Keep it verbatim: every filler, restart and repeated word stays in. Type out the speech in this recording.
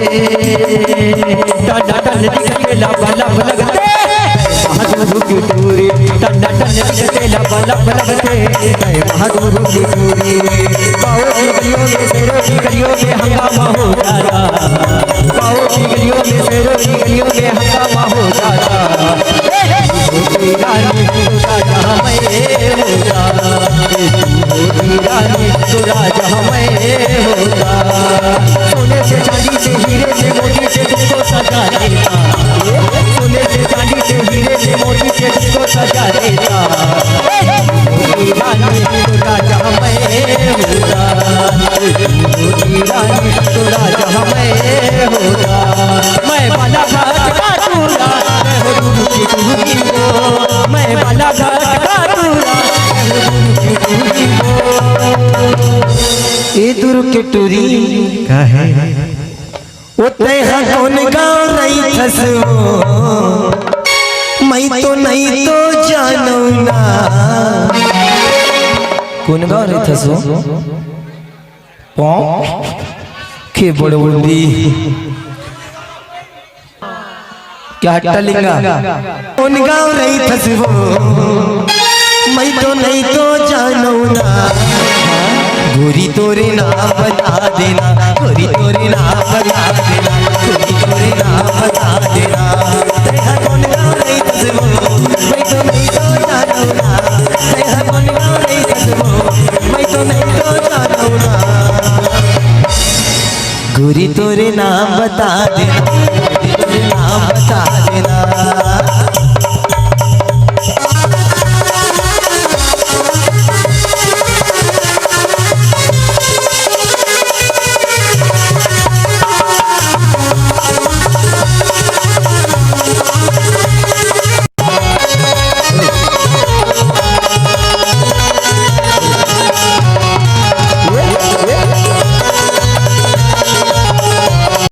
Ton ton दिखते लब लब लगते, बहादुर की टूरी। टन टन दिखते लब लब लगते, बहादुर की टूरी। पाओ की गलियों में, शेरों की गलियों में हंगामा हो जाता। पाओ की गलियों में, शेरों की गलियों में हंगामा हो जाता। होती रानी तो राजा मैं होता, होती रानी तो राजा मैं होता। सोने से, चांदी से, हीरे से, मोती से तुझको सजा देता। सोने से, चांदी से, हीरे से, मोती से तुझको सजा देता। होती रानी तो राजा मैं होता, होती रानी तो राजा मैं होता। मैं बालाघाट का दूल्हा, मैं हो दूल्हे की दूल्ही को। मैं बालाघाट का दूल्हा, मैं हो दूल्हे की दूल्ही को। ए दुर्ग के टूरी, का है? ओ तैहा कोन गाँव रहिथस वो, मैं तो नहीं तो जानू ना। कोन गाँव रहिथस वो? पाँव के बड़बुंदी। क्या हट्टा लिंगा? कोन गाँव रहिथस वो, मैं तो नहीं तो जानू ना। गोरी तोरे नाम बता देना, गोरी तोरे नाम बता देना, गोरी तोरे नाम बता देना। तैहा कोन गाँव रहिथस वो, मैं तो नहीं तो जानू ना। तैहा कोन गाँव रहिथस वो, मैं तो नहीं तो जानू ना। गोरी तोरे नाम बता देना, गोरी तोरे नाम बता देना।